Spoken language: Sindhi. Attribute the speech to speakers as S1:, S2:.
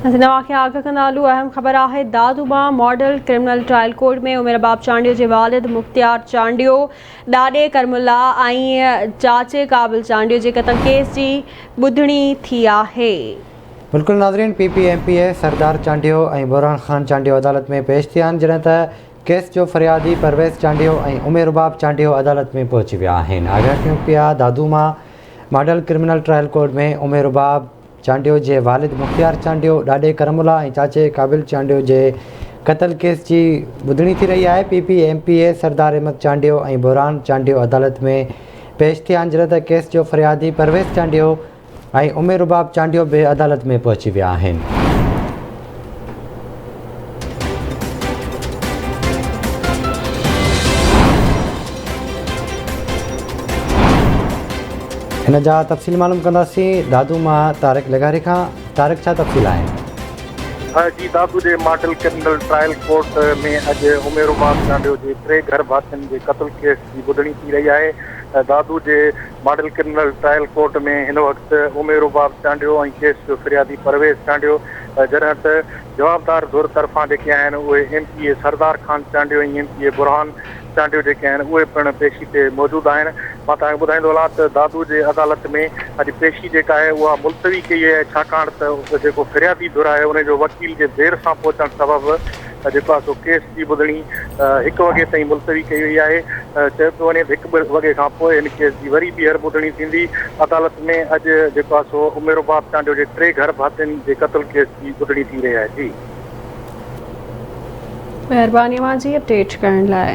S1: اسين اوهان کي آگاهه ڪندا هلون اهم خبر آهي دادو مان ماڊل ڪرمنل ٽرائل ڪورٽ ۾ عمر باب چانڊيو جي والد مختيار چانڊيو ڏاڏي ڪرم الله ۽ چاچي قابل چانڊيو جي قتل ڪيس جي ٻڌڻي ٿي آهي.
S2: بلڪل ناظرين P P M P A Sardar Chandio ۽ Burhan Khan Chandio عدالت ۾ پيش ٿيا آهن جڏهن ته ڪيس جو فريادي پرويز چانڊيو ۽ ام رباب چانڊيو عدالت ۾ پهچي ويا آهن آگاهه ڪيون پيا دادو مان ماڊل ڪرمنل ٽرائل ڪورٽ ۾ ام رباب چانڊيو جي والد مختيار چانڊيو، ڏاڏي ڪرم الله ۽ چاچي قابل چانڊيو جي قتل ڪيس جي ٻڌڻي ٿي رهي آهي، P P M P A Sardar Ahmed Chandio ۽ Burhan Chandio عدالت ۾ پيش ٿيا آهن، جڏهن ته ڪيس جو فريادي پرويز چانڊيو ۽ ام رباب چانڊيو به عدالت ۾ پهچي ويا آهن. ان جا تفصيل معلوم ڪنداسين دادو مان طارق لغاري کان طارق ڇا تفصيل آهن.
S3: جي دادو جي ماڊل ڪرمنل ٽرائل ڪورٽ ۾ اڄ عمير عباس چانڊيو جي ٽي گهر ڀاتين جي قتل ڪيس جي ٻڌڻي ٿي رهي آهي دادو جي ماڊل ڪرمنل ٽرائل ڪورٽ ۾ هن وقت عمير عباس چانڊيو ۽ ڪيس جو فريادي پرويز چانڊيو جڏهن ته جوابدار ڌر طرفان جيڪي آهن اهي M P A Sardar Khan Chandio ۽ M P A Burhan Chandio جيڪي آهن اهي پڻ پيشي تي موجود آهن. مان توهان کي ٻڌائيندو هلان ته دادو جي عدالت ۾ اڄ پيشي جيڪا آهي اها ملتوي ڪئي وئي آهي ڇاڪاڻ ته جيڪو فريادي ڌر آهي ان جو وڪيل جي دير سان پهچڻ سبب جيڪو آهي سو ڪيس جي ٻڌڻي هڪ وڳي تائين ملتوي ڪئي وئي آهي. چيو پيو وڃي ته هڪ وڳي کان پوء هن ڪيس جي وري ٻيهر ٻڌڻي ٿيندي. عدالت ۾ اڄ جيڪو آهي سو عمير عباس چانڊيو جي ٽي گهر ڀاتين جي قتل ڪيس جي ٻڌڻي ٿي رهي آهي. جي.
S1: مهرباني اوهان جي اپڊيٽ ڪرڻ لاء.